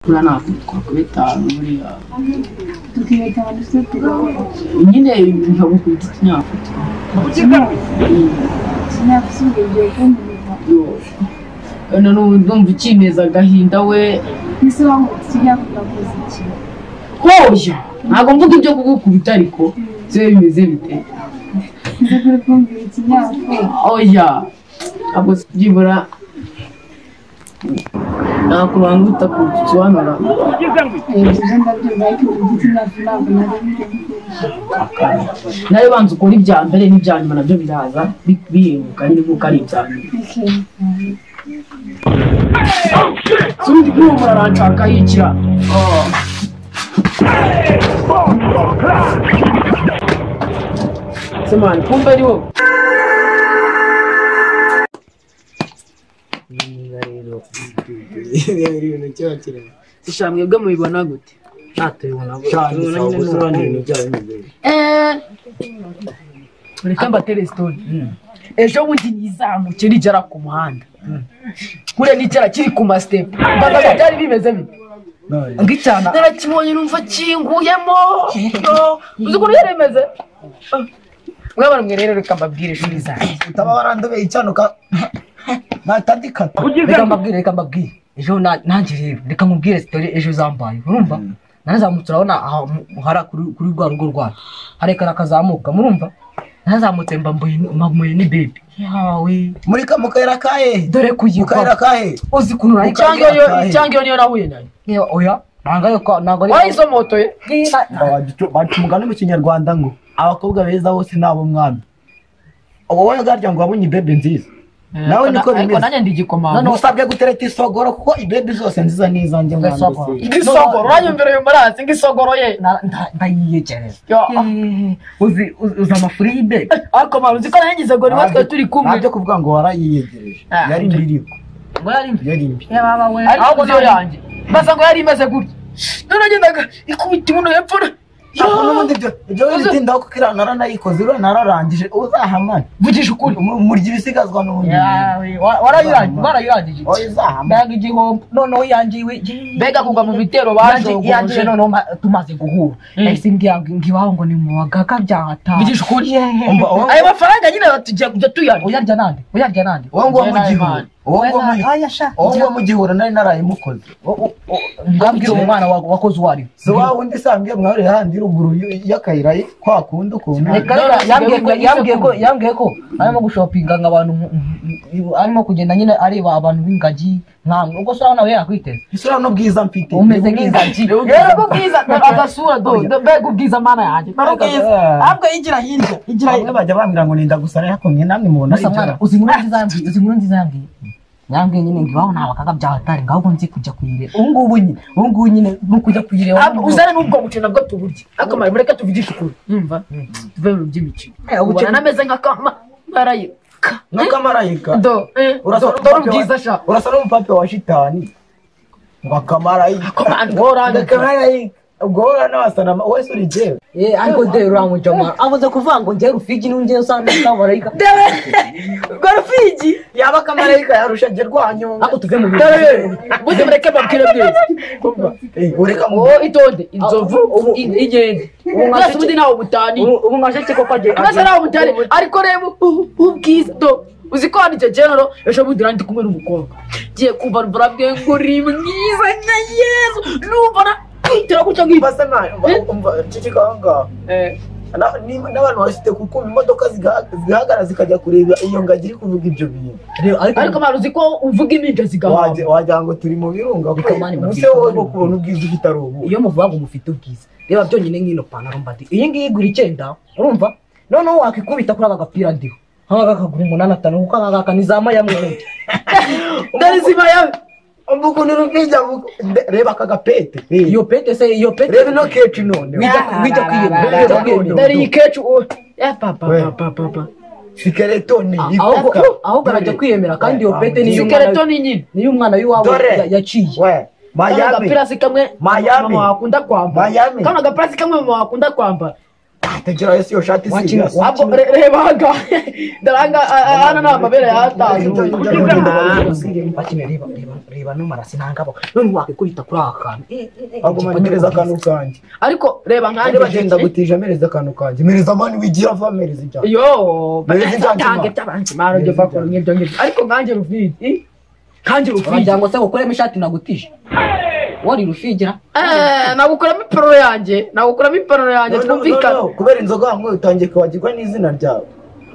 Buriya twakubita buriya tukibeta abantu se tugahora nyine nkagukubita ikinyafu ikinyafu si ubwo ugiye kunkubita none ubu ndumva ukineza agahinda we ese wankubita ikinyafu urakoze iki hoya ntabwo mvuga ibyo kugukubita ariko byo bimeze bite nze kuri kumbwira ikinyafu oya ntabwo byibura nakuranga utakusobanura ibyo ndabyumva ariko ubu ikinyafu ntabwo nari mbyumvise nawe banza ukora ibya mbere n'ibya nyuma nabyo biraza biheruka nyine kuko ari ibya nyuma sundi nk'uwo muraranshaka yikira semani kumva ari wowe sisha mwebwe mubibona gute reka mbatere sitori ejo bundi nizamuke nigera ku muhanda kuriya nigera kiri ku masitepu mbaga byari bimeze bite ngicana narakibonye numva kinguyemo uzi ukuntu byari bimeze mwabana mwe rero reka mbabwire ishuri zanjye utaba warandobeye icyanuka natandikata reka mbabwire ejo nanjye rero reka nkubwire sitori ejo zambaye urumva narazamutse urabona hara kuri rwa rugo rwacu hari ekara kazamuka murumva narazamutse mba mbuye ni bebe yawe muri mu kayira kahe dore mu kayira kuyigwa kahe uzi ukuntu nari cyangwa iyo niyo nahuye nayo oya ntabwo ari wayizomotoye baca umugani mu kinyarwanda ngo abakobwa beza bose ni ab'umwami wowe garya ngo wabonye ibebe nziza nawe niko ariko bimeze nanjye ndi igikomando ntusabwe gutereta isogoro kuko ibebe zose nziza ni izanjye mwana Isogoro. wese. ngisogoro uranyumvira uyu murazi ngisogoro ye ndayiyegereza Yo. uzi amafuri y'ibebe ariko mara uzi ko nanjye ngize ngo niba twe turi kumwe ntabyo kuvuga ngo warayiyegereje Ah. yari mbi ariko ngo yari mbi yari mbi ariko uzi iyo yanjye mbaza ngo yari imeze gutya none nagendaga ikubita ibuno hepfo Ntabwo n'ubundi ibyo bitindaho kuko iriya naranayikoze iriya nararangije uzahamane vugisha ukuri murya ibisigazwa n'ubundi warayirangije oya uzahamane mbega igihombo noneho yangiwe mbega kugwa mu bitero yangiye bajogoje noneho tumaze guhura nahise ngira ngo iwabo ngo ni mu bagaka byahata vugisha ukuri Umva, wowe- ayo mafaranga nyine tugiye kujya tuyarya uyarya nande uyarya nande uwo nguwo mu Njye gihura nawe, uwo nguwo mu Aya sha uwo nguwo mu gihura nari narayimukoze ngabwira uwo mwana wakoze uwo ari we si wa wundi sambwiye mwahuriye handi ruguru y'akayira kwa kundi ukuntu Reka None reka yambwiye ko sigaye yambwiye ko yambwiye ko arimo gushopinga ngo abantu arimo kugenda nyine areba abantu b'ingagi nkamwe ubwo se nawe yakwiteza isura n'ubwiza mfite umeze nk'ingagi rero ubwiza agasura do mbega ubwiza mana yanjye dore ubwiza ahubwo igira hirya igira bamwe bajya bambwira ngo ninda gusa ariko mwe namwe mubona gusa ibyo mwana uzi inkuru nziza yambwiye uzi inkuru nziza yambwiye yambwiye nyine ngo iwabo nta bakaga byahatari ngo ahubwo nzi kujya kuyireba ubu ngubu nyine ubu ngubu nyine ni ukujya kuyireba Ahubwo uzane n'ubwo buce nabwo tuburye ariko mara mureke tuvugishe ukuri umva tuve mu by'imikino ubona nameze nka kamarayika n'akamarayika do Urasa dore n'umupape ubwiza sha urasa n'umupape wa shitani ngo akamarayika Komanda, wowe uranyumva. akamarayika ubwo wowe n'abasana wese uri jyewe Eh, ariko dore uramujama avuze kuvuga ngo njye rufigi n'unjye usanga n'akamarayika urwo rufigi yaba akamarayika yarusha jye rwanyonga ariko tuve mu bintu dore buze mureke mbabwire byose ureka mu wowe itonde inzovu inkende mwese ubundi ntawe mutaniye ubu nka koko agiye mwese ntawe mutaniye ariko reba ubwiza do uzi ko hano icyo genero ejo bundi nari ndi kumwe n'umukobwa ngiye kumva numva ngo uri mwiza nka yezu numva na kwitira gutya nkiba basa nka umva ceceka aho ngaho n'abantu bafite kuko imodoka zigahagarara zikajya kureba iyo ngagi iri kuvuga ibyo bintu ariko ariko mara uzi ko uvuga impinja zigahamba Wagira ngo turi mu birunga Reka mani ubuse mbabwire. wowe bwo kubona ubwiza ufite ari ubu iyo muvuga ngo mufite ubwiza reba byonyine nk'ino pantaro mbadi iyi ngiyi igura icyenda urumva noneho wakikubita kuri aka gapira ndiho nk'aka kagura umunani atanu kuko aka ngaka ni za mayamwe dore izima yawe umva ukuntu urubwija reba aka gapete iyo pete se iyo pete reba ino keci none wijya kwiyemera wijya kwiyemera dore iyi keci uwo papa We. papa papa sikeletoni ahubwo ahubwo arajya kwiyemera kandi iyo pete niyo umwana sikeletoni nyine niyo umwana w'iwabo Dore. yaciye we kano Miami gapira si kamwe Miami. mama wakunda kwambara Miami. kano gapira si kamwe mama wakunda kwambara Tegera ese iyo shati si Ahubwo reba aha ndaranga hano ni amabere yatanze. Bakine reba reba reba numara sinangabo none wakikubita kuri aka kantu. Ahubwo mpereza akantu kanjye. Ariko reba nkanjye bagenda gutija mpereza akantu kanjye. Mpereza mani wigira va mpereza ibyanjye. Yo tange by'abandi mara byo bakora nk'ibyo ngibyo. Ariko nkanjye Rufigi. Nkanjye Rufigi. Wagira ngo se gukuremo ishati nagutije. Wari Rufigira. Nagukuramo ipantaro yanjye. Nagukuramo ipantaro yanjye twumvikana. Kubera inzoga wanyweye utangiye kwibagirwa n'izina ryawe.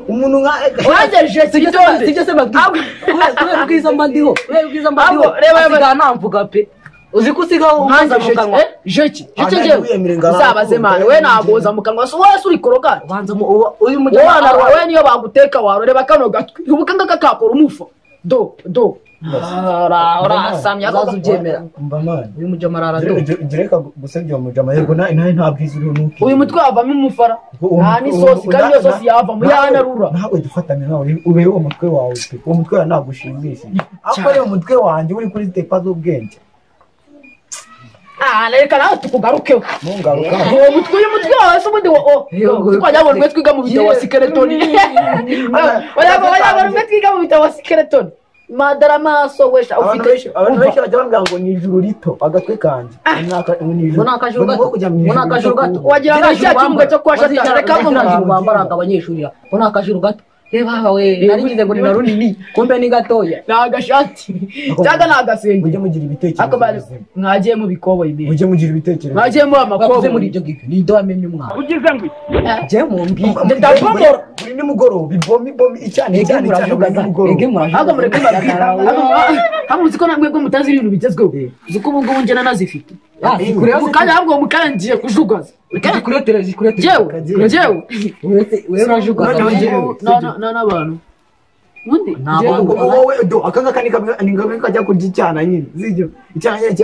Umuntu nka nkanjye sibyo sibyo se babwira. Kubera ubwiza mba ndiho. Kubera ubwiza mba ndiho. Reba namvuga pe. Uzi ko usigaho ubanza mu kanwa. Jeki jeki njyewe uzabaze mani we nagoza mu kanwa so wese uri koroga. Ubanza mu uyu mujyana we niyo baguteka waroreba kano gatwi ubuka ngaka kakora umufa. Do do urasamye uzaza ubyemera. Mba mani uyu mujama arara do. Gereka gusebya uwo mujama yego nawe nta bwiza uriho nuki. Uyu mutwe wavamo umufara. Nta n'isosi kandi iyo sosi yavamo yanarura. Nawe dufatane nawe ube uwo mutwe wawe pe. Uwo mutwe wawe nagushimisha. Ariko rero umutwe wanjye uri kuri tepa z'ubwenge. Reka nawe tukugarukeho. Mungaruka. Uwo mutwe uyu mutwe wawe se ubundi twajya ngo twiga mu bitabo wa sikeletoni. Wajya ngo twiga mu bitabo wa sikeletoni. Madara amaso wesha ufite abantu benshi bajya bambwira ngo ni ijuru rito agatwe kanjye. Ngo ni akajuru gato. Ngo ni akajuru gato. Wagira ngo cya cyumba cyo kwa shatani reka ngo ngo bambaraga abanyeshuri. Ngo ni akajuru gato. Reba we nari ngize ngo ni na runini kumbe ni gatoya. Ni agashati cyangwa ni agasenge. Mujye mugira ibitekerezo. Mwagiye mu bikoboyi imbere. Mujye mugira ibitekerezo. Mwagiye mu amakoboyi muri ibyo ngibyo. Ni wamenye umwana. Ugize ngo njye mumbi. Ndabomora. Buri nimugoroba ibomi bomi icyane icyane icyane buri nimugoroba. Ahubwo mureke mbabwire. Ahubwo uzi ko namwe bwo mutazi ibintu bigezweho. Uzi ko ubu ngubu njye nanazifite. Mu kanya ahubwo mu kanya ngiye kujugaza. Jewe wewe urajugaza. N'abantu. Ubundi wowe do akanga ni kamwe kajya kurya icyana nyine. Sibyo? Icyana nyine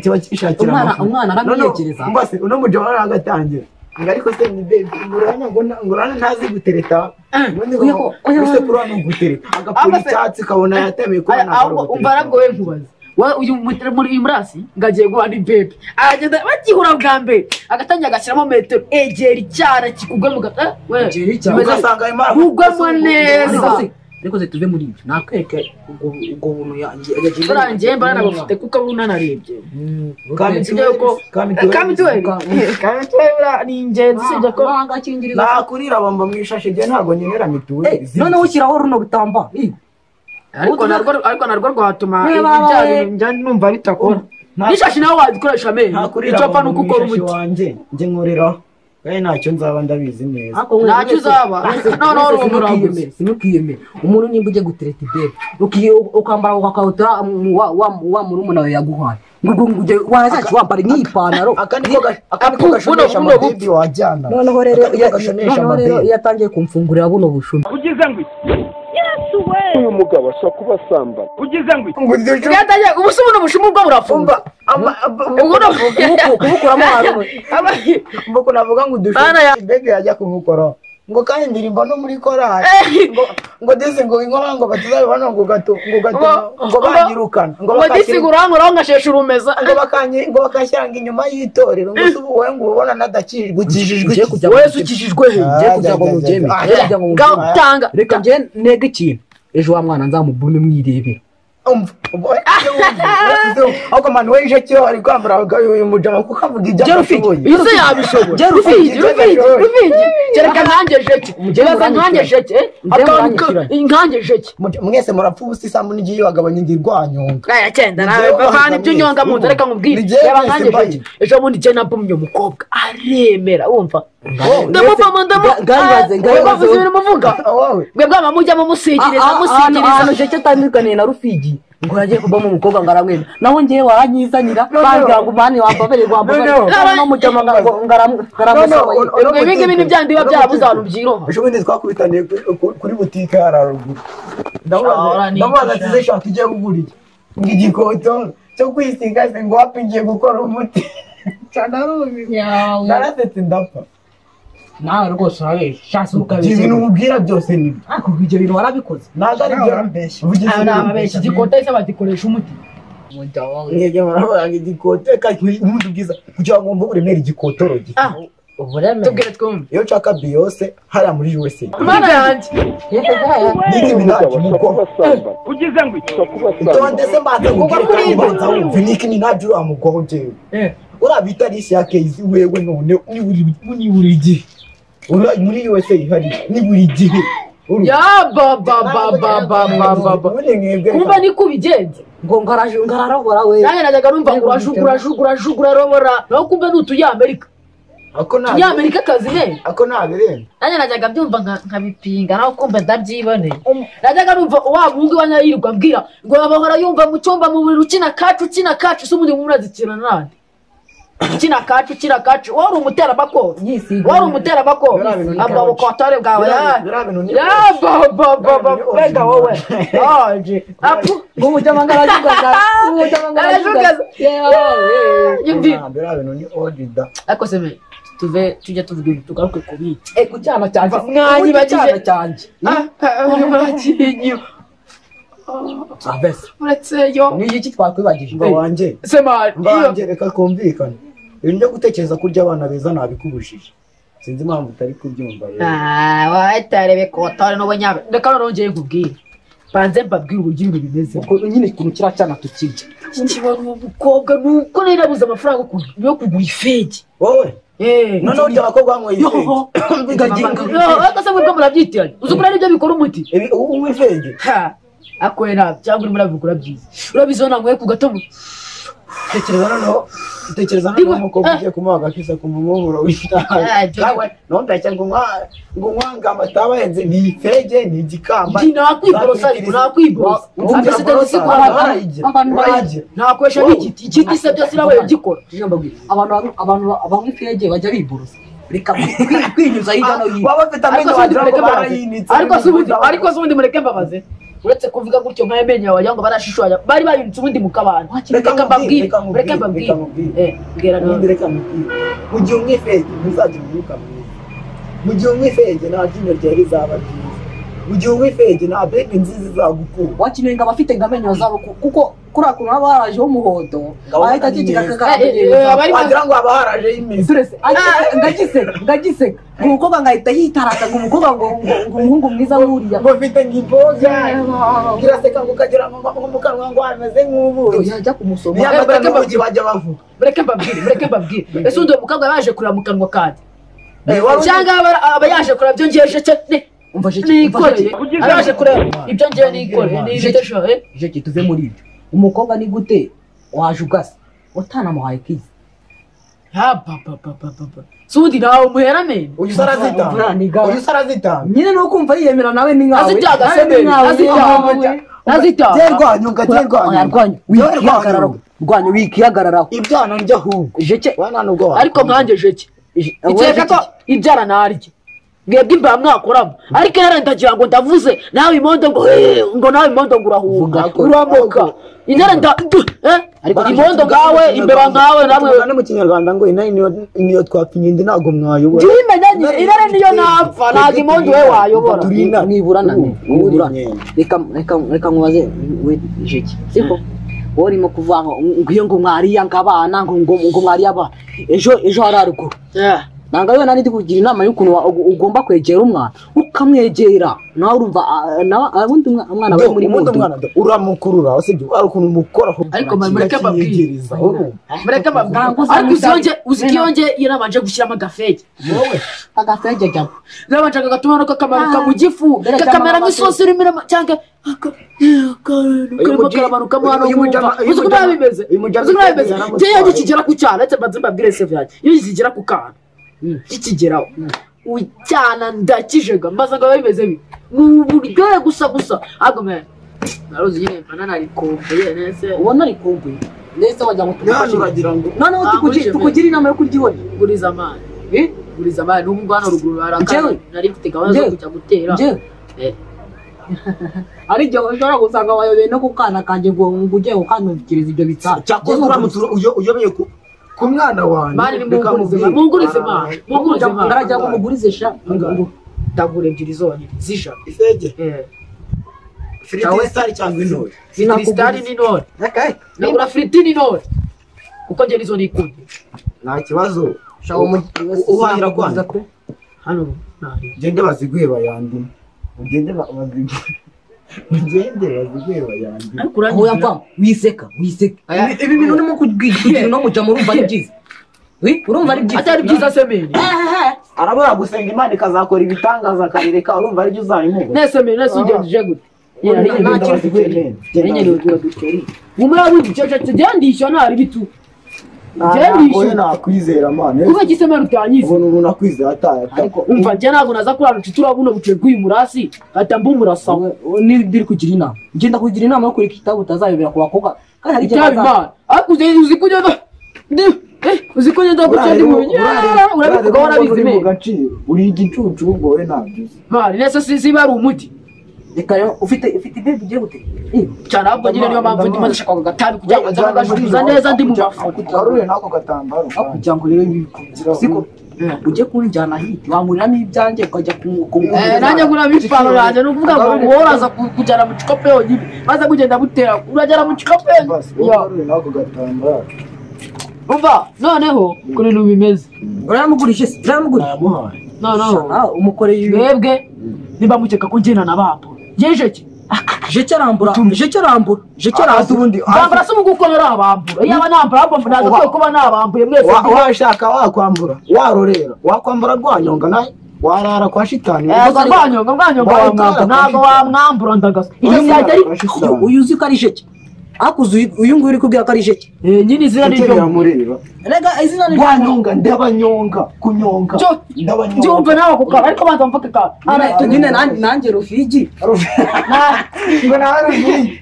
kiba kishakira amafu. Umwana aramwiyegereza. Mbase uno mujama aragatangira. Ngo ariko se ni baby ngurana ngurana ntazi gutereta. Ubundi ngo kurana gutereta. Agapfura icyatsi kabona yatemeye ko ntabwo. Umva arabwo we nkubaza. Uyu muri murasi ngagiye guha ni baby. Agenda bakihura bwa mbere agatangira agashyiramo metero egera icyana kikugwe mu gata. Ugasanga imara kugwamo neza. Ariko se tuve muri ibyo nakwereke ubwo buntu yagiye mbana nabufite kuko bunanarebye. Kamituweli ni ingenzi sibyo ko nakurira bamba mu ishashe igihe ntabwo nkenera mituweli. Noneho ushyiraho runo rutamba. Ariko narwo rwatuma ibya bintu njya numva bitakora. N'ishashi nawe wazikoresha amenyo. Icyo apfa ni uko ukora umuti. Wanjye njye nkoreraho kandi ntacyo nzaba ndabizi neza. Ntacyo uzaba. Noneho uri umuraguzi. Sinukiyemere. Umuntu nimba ugiye gutereta ibebe ukambara ukakabutura wa murumuna wawe yaguhaye. Ngo wazacu wambara nk'ipantaro. Aka niko gashonesha amabebi wajyana. Noneho rero iyo atangiye kumfungurira buno bushumi. Ugize ngo uyu mugabo ashobora kuba asambana. Ugize ngo ubu se ubuno bushumu bwo burafunga. Kubukuramo harumwe. Mboko navuga ngo udushumi bebe yajya kumukoraho. Ngo kandi ndirimba no muri korali. Ngo disi ngo inkora ngo batazabibona ngo gato ngo gato ngo banyirukana. Ngo disi ngo urankoraho nkashesha urumeza. Ngo bakanshyiranga inyuma y'itorero ngo se ubu wowe ngo ubona nadakijijwe iki. Wese ukijijwe he? Ngiye kugira ngo mubyemere. Tanga. Reka njye ntege ikintu. Ejo wa mwana nzamubume mwirebera. Ahubwo mani we ije cyo ari kwambara uyu mujama kuko avuga ibyo ashoboye. Ese yabishoboye. Rufigi kereka nkanjye jeki. Kereka nkanjye jeki. Nkanjye jeki. Mwese murapfa ubusa isambu n'igiye bagabanya indi rwanyonga. Aya cyenda nawe bavana ibyo unyonga mu nzu reka nkubwire. Reba nkanjye jeki. Ejo bundi jye nabumye umukobwa aremera wumva. Ndamuvamo ndamuvuze ibintu muvuga. Mwe bwaba mujyamo musigiriza musigiriza. Ahantu jeki atandukaniye na Rufigi. Ngo yagiye kubamo umukobwa ngo aramwemera. Naho ngewe waranyizanira bambwira ngo mani wambabere wambabere no mujama ngaramusaba. Ibi ngibi ni byandi biba byarabuze ahantu byiroha. Ejo bundi twakubitaniye kuri butike ya haruguru. Ndamubaza ati se shaka ugiye kugura iki? Ngo igikoto cyo kwisiga se ngo wapi ngiye gukora umuti. Narasetse ndapfa. Nawe rwose urabeshya. Shasi ukabeshya. Ibintu umubwira byose nibyo. Ariko ibyo bintu warabikoze. Ntabwo ari byo. Arabeshya. Igikote se bagikoresha umuti. Mwebwe muravuga ngo igikote ubundi bwiza kugira ngo wumve uburemere igikotoro gifite. Ubureme. Tubwire twumve. Iyo nshaka Beyonce hariya muri USA. Mana yanjye. Nicki Minaj mukobwa. Ugize ngo iki? Itonde se mbanza nkubwire mbanza wumve Nicki Minaj uriya mugabo njyewe. Uriya bita Alicia Keys wewe none ni buri gihe. Uriya muri USA ihari ni buri gihe. Ya ba ba ba ba ba ba ba ba. Kumva ni kubigenza. Ngo ngaraje ngararobora we. Nanjye najyaga numva ngo urajugura jugura jugura robora. Naho kumva ni utunyamerika. Ako nta Utunyamerika kazi ne. Ako ntabirenze. Nanjye najyaga mbyumva nkabipinga naho kumva ndabyiboneye. Najyaga numva wa muhungu wa nyirirwa ambwira ngo abahora yumva mu cyumba mu buriri ukina kacu se ubundi murazikina nande. Ukina kacu wari umuterabakoro. Wari umuterabakoro. Amaboko atare bwawe. Ya ba ba ba ba mbega wowe. Aje. Apu ngo umujama ngarajugaza. Umujama ngarajugaza. Yumvi. Biriya bintu ni odida. Ariko se tuve tujya tuvuga ibintu tugaruke ku biki. Ku cyana cyanjye. Mwanyibagije. Cyanjye. Mwakinyo. Avese. Uretse yo. Ni iki twakwibagije? Mba wanjye. Sema. Mba wanjye reka kumvikana. Ibintu byo gutekereza kurya abana beza nabikubujije. Sinzi impamvu utari kubyumva rero. Watarebe kotare no banyabe. Reka none ngiye nkubwire. Banze mbabwire uburyo ibintu bimeze. Uko nyine ikintu kira cyana tukirya. Kibona uwo mukobwa nuko nari nabuze amafaranga yo kugura ifegi. Wowe? None urya abakobwa banyweye ifegi. Ariko se mwebwe murabyitiranya. Uzi ko ari byo bikora umuti. Unywa ifegi? Ha. Akwera cyangwa urimo urabikora byiza. Urabizi nanyweye ku gatomo. Tekereza noneho umukobwa ugiye kumuha agakisa ku mumuhuro w'itabi. Nawe ntumbeshye ngo nywanga amata abahenze ni ifege ni igikamba. Nakwiborosa nakwiborosa. Nakwesha n'igiti igiti se byose nawe ugikora. Abantu banywa ifege bajya biborosa. Reka kwinyuza hirya no hino. Baba bafite amenyo wagira ngo barayinitse. Ariko se ubundi mureke mbabaze. Uretse kuvuga gutyo nka amenyo yawe ngo barashishwanya bari bayinitse ubundi mu kabana. Reka mbabwire mbwira none reka mbabwire. Mu gihe unywa ifege ntuzagira umwuka mwiza. Mu gihe unywa ifege nta ryinyo ryawe rizaba ryiza. Mu gihe unywa ifege nta bebe nziza izagukura. Wakinenga abafite ngo amenyo zabo kuko kuriya kuntu haba harajeho umuhondo ahita akikika wagira ngo haba harajeho imizi. Ngagiseka ngo umukobwa ngahita yitaraka ngo umukobwa ngo umuhungu mwiza nk'uriya ngo mfite ngo imboga kiraseka ngo ukagera mu kanwa ngo hameze nk'ubuki yajya kumusoma. Niyo amata n'ubuki bajya bavuga. Mureke mbabwire ese undi uwo mukobwa yaje kureba mu kanwa kanjye cyangwa aba yaje kureba ibyo ngeje nikoreye abaje kureba ibyo ngewe nikoreye ni Jeki tuve muri ibyo. Umukobwa ni gute waje ugasa utanamuhaye kizi? Ha ba ba ba ba ba. Sundi nawe muhera amenyo. Uyu sarazitanga. Nyine no kumva yiyemera nawe ni nkawe. Azitanga se azitanga. Rwanyu rwanyu wikihagararaho. Ibyana ndya ahubwo. Jeki wana nubwo. Ariko nkanjye Jeki. Ikeka ko ibyara narye. Mwebwe imba mwakoramo ariko yara ndagira ngo ndavuze nawe imondo ngo ngo nawe imondo ngo urahunga uramoka intare nda ariko imondo ngawe imbeba nkawe namwe no mu kinyarwanda ngo intare niyo twapfa indi ntago mwayobora ndimenya nyine intare niyo napfa ntago imondo we wayobora mwiburana reka reka reka nkubaze we Jeki siko wowe urimo kuvuga ngo iyo ngo mwariya ngabana ngo ngo mwariya abana ejo ejo hararuguru nanga yo nani ndikugira inama y'ukuntu ugomba kwegera umwana ukamwegera nawe urumva ubundi umwana we muri mundo umwana uramukurura usibye ari ukuntu umukora ariko mureke mbabwire mureke mbabwire ariko uziyonge yarabanje gushyiramo agafege wowe agafege jya yarabanje agatuma no kakamanuka mu gifu kakamera nk'isosi irimo cyangwa karimo karamanukamo hano nkumva uzi uko biba bimeze uzi uko biba bimeze njyewe iyo kigera ku cyana ndetse mbanze mbabwire seve yanjye iyo kigera ku kana kikigeraho ucyana ndakijega mbaza ngo biba bimeze bi ni uburyohe gusa gusa ahubwo mwe naruzi nyine mba nanarikumbuye nese ubona arikumbuye ndetse wagira ngo tugufashe noneho tukugira inama yo kurya ibona guriza amani guriza amani n'ubu ngubu hano ruguru hari akana nari mfite gahunda zo kujya gutera ari igihe ushobora gusanga wayobeye no ku kana kanjye ngo ujye ukanukiriza ibyo bitsa cyakoze uramutse uyobeye ku mwana wanjye mani mungurize mani mungurize mani ngaragira ngo mugurize sha ndagura ebyiri zonyine z'ijana ifege firiti sitari cyangwa intore firiti sitari n'intore ndagura firiti n'intore kuko njye nizo nikundiye nta kibazo Uhahira kwanza hano nahi ugende baziguhe bayandi ugende baziguhe bayandi ariko uranyumva wiseka ibi bintu urimo kugira no mujya murumva ari byiza urumva ari byiza atari byiza se meni arabura gusenga Imana ikazakora ibitangaza akabireka urumva ari byo uzabimuha nese meni nese ugenjeje gute nakwizera mani kuba gisema rutanyize ubona umuntu akwizera ataye umva njye ntabwo naza kurara turabona buce bw'uyu murasi ata mbumurasa ndiri kugira inama ngenda kugira inama yo kureka itabi utazayobera ku bakobwa kandi hari itabi mani ariko uzi kugenda uzi ko ngenda guca ndi mu urabivuga warabizi me uri igicucu ubwo we ntabyo uzi mani nese siba ari umuti reka rero ufite ibyo ugiye gute cyane ahubwo nyine niyo mpamvu ndimo ndashaka ako gatabi kugira ngo nze ngashukuza neza ndi mu mafu ugarure n'ako gatambaro kugira ngo rero bikugira siko ujye kunjyana hiti wanguriramo ibyanjye ukajya ku nanjye nguramo ipantaro yanjye ni ukuvuga ngo wowe uraza kujyana mu gikapu yonyine maze kugenda butera uragera mu gikapu yonyine ugarure n'ako gatambaro umva noneho kuri ibintu bimeze uramugurisha se uramugurisha noneho umukoreye mwebwe niba mukeka ko ngenda nabambura jeje je cyarambura ubundi bambura se umuguko narabambura yaba nambura bambura ntabwo kuba nabambuye mwese washaka wakwambura warorera wakwambura rwanyonga nawe warara kwa shitani rwanyonga wamwambura ntabwo wamwambura ndagasa uyu uzi ko ari jeke akuze uyu nguyu uri kubwira ko ari jeke nyine izina ni ryo mureba rega izina ni rwanyonga ndabanyonga kunyonga ndabanyonga byumve nawe kuko ariko banza mvuke ka nyine nanjye Rufigi ngo nawe Rufigi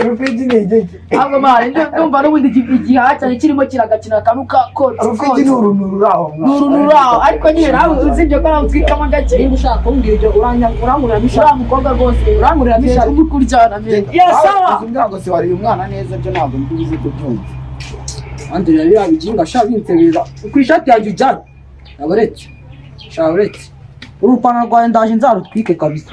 Rufigi ni igiki ahubwo mani ndumva n'ubundi igihaha cyane kirimo kiragakina akantu ka kotsi Rufigi ni uruntu ruraho ni uruntu ruraho ariko nyine nawe uzibye ko nawe utwikamo gake niba ushaka kumbwira ibyo uranguriramo ishati uriya mukobwa rwose uranguriramo ishati uri kuryana meza sawa ntabwo se wariye umwana neza byo ntabwo mbizi kubyumva andurira biriya biginga sha binsebeza ku ishati yanjye ujyana abaretse sha uretse urupantaro rwawe ndaje nzarutwike kabisa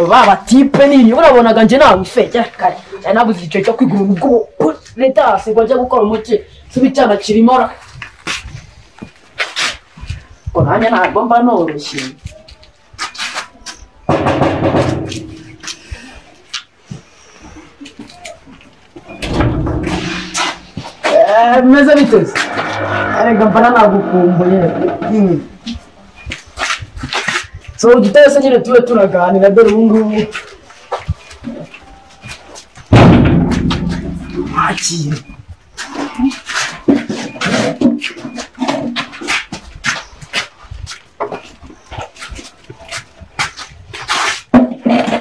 baba tipe nini urabonaga nje nawe ifeke kare cyane nabuze igice cyo kwigura ubwo leta ngo njye gukora umuti siba icyana kirimo ko nanjye ntabwo mba noroshye bimeze biteze erega mbana nagukumbuye so udutese nyine tube turaganira dore ubu ngubu wakire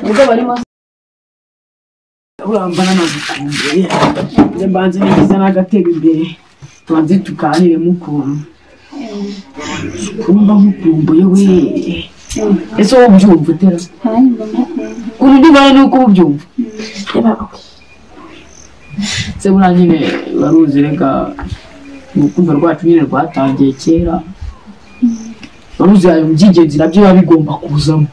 ubwo barimo urambana nagukumbuye njye mbanze nigize n'agatebe imbere tubanze tuganiremo ukuntu kumva nkukumbuye we ese wowe ubyumva utera ukuntu ndibaye ni uko ubyumva se buriya nyine baruzi reka urukundo rwacu nyine rwatangiye kera baruzi ayo by'ingenzi nabyo biba bigomba kuzamo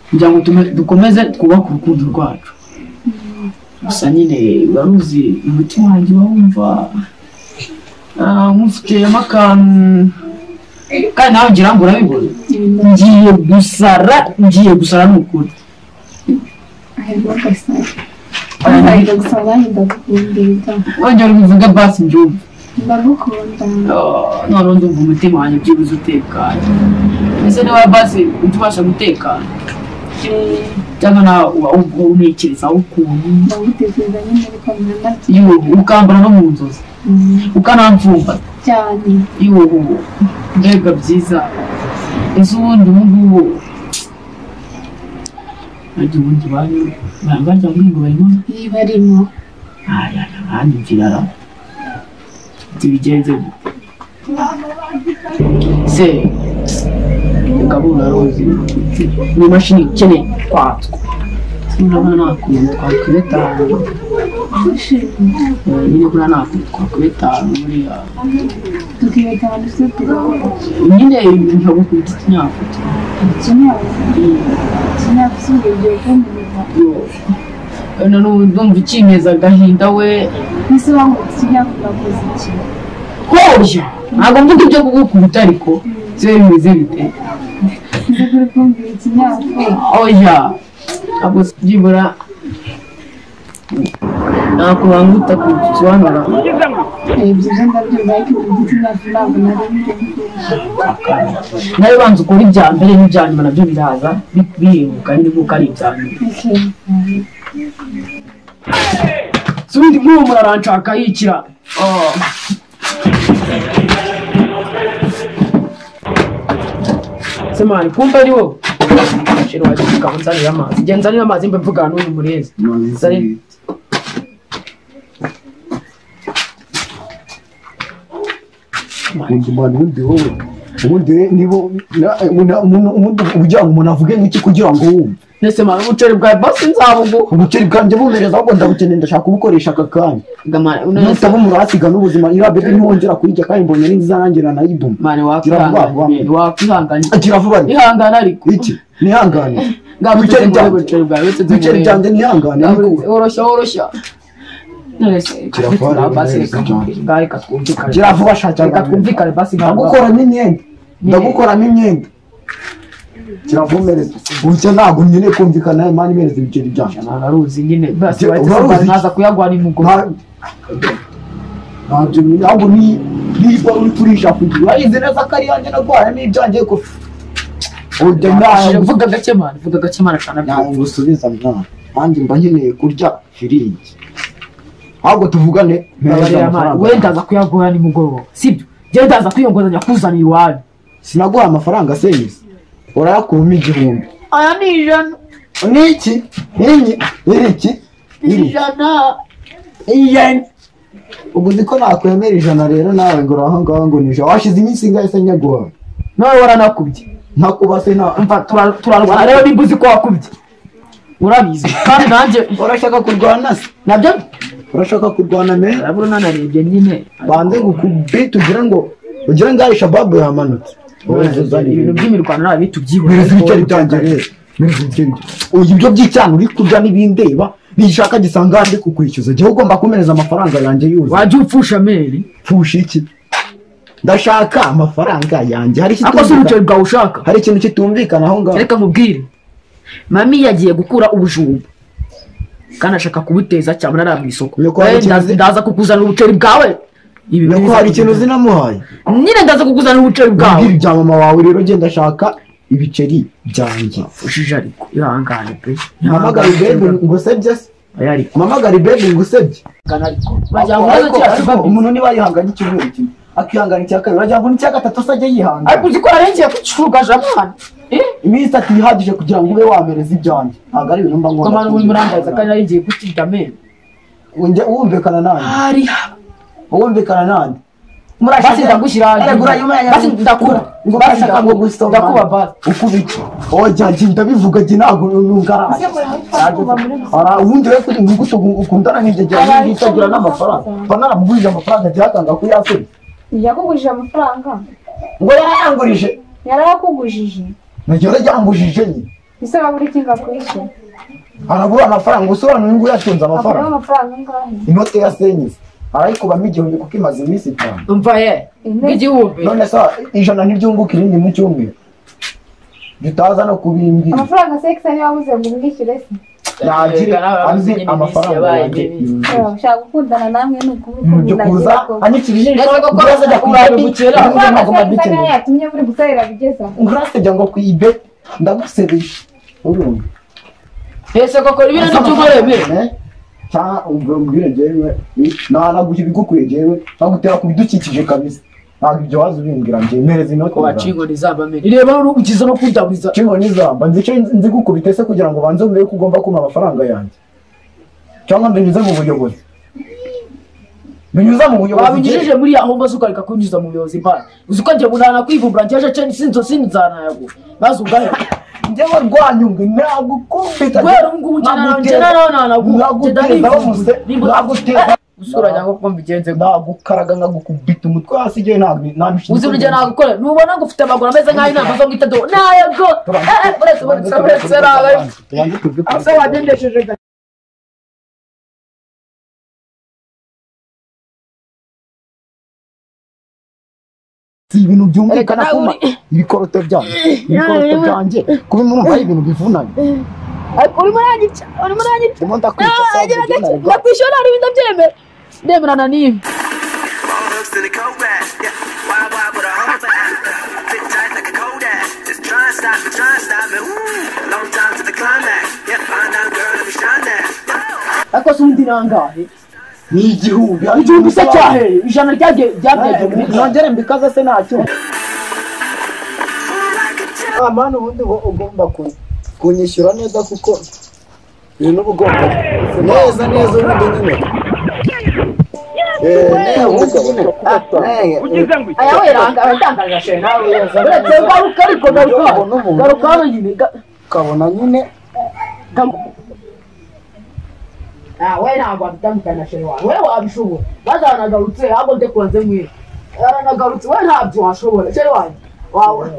kugira ngo dukomeze twubake urukundo rwacu gusa nyine baruzi umutima wanjye uba wumva nk'ufitemo akantu kandi nawe ngira ngo urabibona ngiye gusara ni ukuri wongera ubivuge basi mbyumve noneho ndumva umutima wanjye byibuze utekanye ese niba basi ujya ubasha gutekana cyangwa nawe uba untekerezaho ukuntu ukambara no mu nzozi ukanamfumba cyane yuhu mbega byiza ese ubundi ubu ngubu arya ubundi banyu barya ngo barimo barimo aranyumvira ra tubigenze se reka burarozi ni imashini ikeneye kwatswa urabona nta kuntu twakwibetanu nyine buriya nta kuntu twakwibetanu buriya tukibetanu se tugakora nyine nkagukubita ikinyafu ikinyafu ikinyafu si urubyiruko mu Ndumva ikimeza agahinda we. Ese wankubise ikinyafu urakoze iki? Hoya ntabwo mvuga ibyo kugukubita ariko byo bimeze bite? Nzi kuri kumbwira ikinyafu. Oya ntabwo byibura nakubanguta kubisobanura. Ibyo byo ndabyumva ariko ibintu by'ikinyafu ntabwo nari mbizi. Nawe banza ukora ibya mbere n'ibya nyuma nabyo biraza biheruka niba ari ibya nyuma. Sundi nk'uwo muraranshaka yikira. Semani kumva ari wowe. Shiro wajya nzanira amazi. Njye nzanira amazi mbe mvugana n'uyu murezi. Nzanira. Ubundi wowe ubundi nibo ubundi ugira ngo umuntu avuge nk'iki kugira ngo wumve. Nese mara ubuceri bwawe basi nzabuguha. Ubuceri bwanjye bumereza ahubwo ndabukeneye ndashaka kubukoresha aka kanya. Nutaba umurasiga n'ubuzima iriya bebe ntiwongera kuyirya kandi mbonye ari nziza nanjye nanayiduma. Mani wakwihanganye wakwihanganye. Gira vuba. Ihangane ariko. Iki? Nihangane. Ubuceri bwanjye ubuceri byanjye nihangane. Oroshya oroshya. Gira vuba shaka. Reka twumvikane basi. Ndagukoramo imyenda. Ndagukoramo imyenda. Kiravumereza. Ubucye ntabwo nyine kumvikana imana imereza ibiceri byanjye. Nararuzi nyine. Basi naza kuyagwa ni mugoro. Ntabyo ntabwo ni niba uri kurisha kugira. Urayizi neza ko ari yanjye nagwaye n'ibyanjye ko. Ujya nawe vuga gake man, vuga gake man ashana. Ntabwo ngusubiza mwana. Nanjye mba nkeneye kurya firingi. Ahubwo tuvugane we ndaza kuyaguha ni mugoroba. Sibyo? Njye ndaza kwiyongozanya kuzana iwawe. Sinaguha amafaranga se yise. Urayakuramo 1000. Aya ni 100. Ni iki? Ni iki? 100. 100. Ubwo uzi ko nakwemera 100 rero nawe ngo uraho ngaho ngo ni 100. Washize iminsi ingahe se nyaguha? Nawe waranakubye. Ntakuba se na umva turarwana rero nimba uzi ko wakubye. Urabizi kandi nanjye urashaka kurwana se? Nabyo urashaka kurwana me? Urabona nanarebye nyine. Banze gukubita ugira ngo Aisha Babu yamanutse. Ibintu by'imirwano nabi tubyihorera. Ibiceri byanjye rero. Uyu ibyo by'icyana uri kurya n'ibindeba nishaka gisanga ndi kukwishyuza. Jye ugomba kumereza amafaranga yanjye yuzuye. Wajya upfusha meri? Pfusha iki? Ndashaka amafaranga yanjye. Hari ikintu ubuceri bwawe ushaka? Hari ikintu kitumvikana aho ngaho. Reka nkubwire. Mami yagiye gukura ubujumba. Kandi ashaka kubuteza cyane ari mu isoko. Ndaza kukuzanira ubuceri bwawe. Nyoko hari ikintu zinamuhaye. Nyine ndaza kukuzanira ubuceri bwawe. Mbwira ibya mama wawe rero genda ashaka ibiceri byanjye. Ushije ariko ihangane pe. Mpamagara bebe ngusebye se. Mpamagara bebe ngusebye. Umuntu niba yihanganye icyumweru kimwe akihangana icya kabiri wagira ngo ni icya gatatu se ajye yihangana. Ariko uzi ko yarengeye kukicugaje mwana. Iminsi itatu ihagije kugira ngo ube wamereza ibyanjye. Ntabwo ari ibintu mba ngomba. Kamana uri murangaza kandi yarengeye kukirya mene. Unjye wumvikana nanjye. Hari wumvikana nande. Basi ndagushyira basi ndakura ngo bashaka ngo gusoma ndakuba basi ukubiki. Oya njye ndabivuga njye ntabwo nungara. Ara ubundi we kuri nguto ukundana n'ibyo gihe nitagira n'amafaranga. Mba naramugurije amafaranga byakanga kuyasubiza. Yakugurije amafaranga? Ngo yarayangurije. Yarayakugujije. Nagera yangujije nyine. Ese wabura iki ngakwishyura? Arabura amafaranga usobanura ngo yatunze amafaranga. Amafaranga angahe? Inote ya senyise. Arayikubamo 1000 kuko imaze iminsi 5. Umva ye 1000. None se 100 ntiryunguka irindi mu cyumweru. Gitaza no kubimbwira. Amafaranga sex ari wabuze ngo umwishyure se? Nagire azi amafaranga yanjye. Ushaka gukundana namwe ni ukubura kuza anyikira ijisho uraza kurabukera amafaranga sex ari yatumye muri gusarira bigeza. Urasebya ngo kuyibe ndagusebije. Urumva. Ese koko ibintu by'umurebe. Cha umbwire jewe nanaguha ibigukwiye jewe nagutera ku bidukikije kabisa. Ntabwo ibyo waza ubimbwira njye mpereza inoti. Ko wacingo nizamba mbere. Reba urugiza no kundaburiza. Cingo nizamba nzice nzigukubite se kugira ngo banze umbe ko ugomba kumpa amafaranga yanjye. Cyangwa mbinyuze mu buyobozi. Binyuza mu buyobozi. Wabinyujije muri aho mbaze ukareka kunyuza mu buyobozi mbana. Uzi ko njye bunana kwivumbura njye cyo sinzo sinzana yago. Baze ugahe. Njyewe rwanyunga nagukubita. Gwera ngubu naguteza usura cyangwa ko mbigenze nagukaraga nkagukubita umutwe hasi igihe ntabwo uzi urugero nagukora nubona ngo ufite amaguru ameze nk'ayo inama zo mwita do nayago uretse uretse uretse nawe wagendesheje. Si ibintu byumvikana kuma ibikoroto byanjye. Ibikoroto byanjye kuba murumva ari ibintu bivunanye. Ariko urimo uranyica, urimo uranyica. Ndimo ndakwica sawa. Ndakwishyura nari ndabyemera. Ndemerana n'ibi. Ariko se undi nangahe? Ni igihumbi. Igihumbi se cyahe? Ijana ryagiye ryabyagiye. Nongere mbikaze se ntacyo. Amana ubundi ugomba kunyishyura neza kuko ibintu ugomba neza neza ubundi nyine. Aya we ranga aratangaje she nawe uretse garuka ariko garuka garuka nyine ukabona nyine. We ntabwo wabitandukana shere wawe, we wabishobora bazanagarutse ahubwo ndekuranze nkwiye yaranagarutse, we ntabyo washobora shere wanjye wawe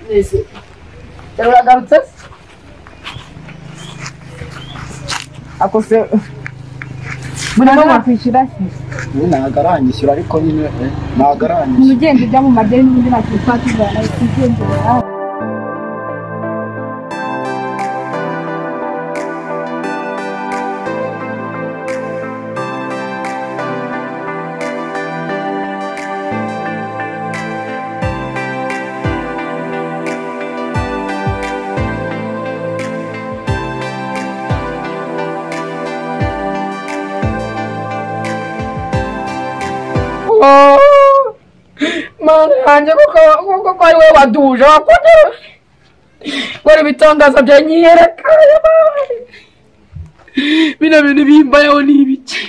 nese shere uragarutse ako se murimo wakwishyura se? Ntabwo aranyishyura ariko nyine ntabwo aranyishyura. Ugenda ujya mu madeni n'ubundi ntacyo twatuzana tugendera. Mana yanjye kuko ari wowe waduhuje wakora gukora ibitangaza bya nyiyereka bino bintu bimbayeho ni ibiki.